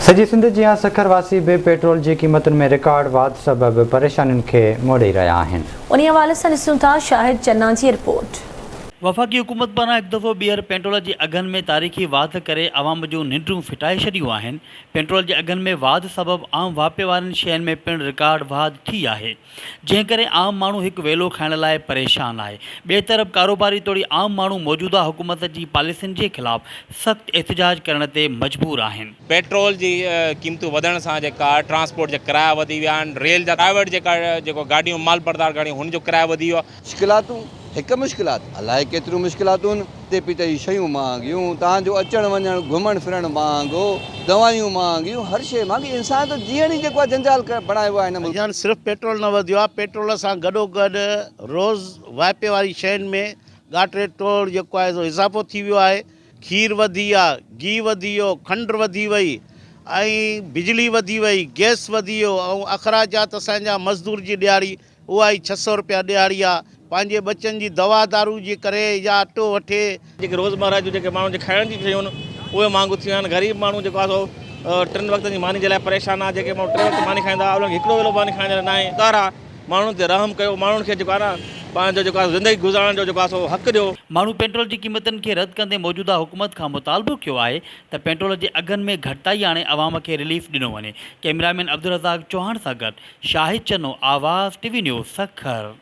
سڄي سنڌ جيان سکر واسي به پيٽرول جي قيمتن ۾ رڪارڊ واڌ سبب پريشانين کي منهن ڏئي رهيا آهن. انهي حوالي سان ڏسون ٿا شاهد چنا جي رپورٽ. وفاقي حڪومت پاران هڪ دفعو ٻيهر پيٽرول جي اگهن ۾ تاريخي واڌ ڪري عوام جون ننڊون ڦٽائي ڇڏيون آهن، پيٽرول جي اگهن ۾ واڌ سبب عام واهپي وارين شين ۾ پڻ رڪارڊ واڌ ٿي آهي، جنهن ڪري عام ماڻهو هڪ ويلو کائڻ لاء پريشان آهي، ٻئي طرف ڪاروباري توڙي عام ماڻهو موجوده حڪومت جي پاليسين جي خلاف سخت احتجاج ڪرڻ تي مجبور آهن. پيٽرول جي قيمتون وڌڻ سان جيڪا ٽرانسپورٽ جا ڪرايا وڌي ويا آهن، ريل جا پرائيويٽ جيڪا جيڪو گاڏيون مال بردار گاڏيون هن جو ڪرايو وڌي ويو آهي. مشڪلاتون، هڪ مشڪلات، الائي ڪيتريون مشڪلاتون، کاڌي پيتي جون شيون مهانگيون، تان جو اچڻ وڃڻ، گهمڻ ڦرڻ مهانگو، دوائيون مهانگيون، هر شيء مهانگي، انسان جو جيئڻ ئي جيڪو آهي جنجال بڻايو ويو آهي هن ملڪ. يعني صرف پيٽرول نه وڌيو آهي، پيٽرول سان گڏوگڏ روز واهپي واري شين ۾ ڳاٽي ٽوڙ جيڪو آهي سو اضافو ٿي ويو آهي، کير وڌي ويا، گيهه وڌي ويو، کنڊ وڌي وئي ۽ بجلي وڌي وئي، گئس وڌي ويو ۽ اخراجات اسان جا مزدور جي ڏهاڙي اها ئي 600 رپيا ڏهاڙي آ، پنهنجي ٻچن جي دوا دارو جي ڪري يا اٽو وٺي. جيڪي روزمره جون جيڪي ماڻهن جي کائڻ جون شيون آهن اهي مهانگيون ٿي ويون آهن، غريب ماڻهو جيڪو آهي سو ٽن وقتن جي ماني جي لاء پريشان آهي، جيڪي ماڻهو ٽي وقت ماني کائيندا هئا انهن کي هڪڙو ويلو ماني کائڻ جي لاء ناهي. خدارا ماڻهن تي رحم ڪيو، ماڻهن کي جيڪو آهي نه پنهنجو جيڪو آهي زندگي گذارڻ جو جيڪو آهي سو حق ڏيو. ماڻهو پيٽرول جي قيمتن کي رد ڪندي موجوده حڪومت کان مطالبو ڪيو آهي ته پيٽرول جي اگهن ۾ گهٽتائي آڻي عوام کي رليف ڏنو وڃي. ڪئميرامين عبدالرزاق چوهاڻ سان گڏ Shahid Channo, Awaz T V news, Sukkur.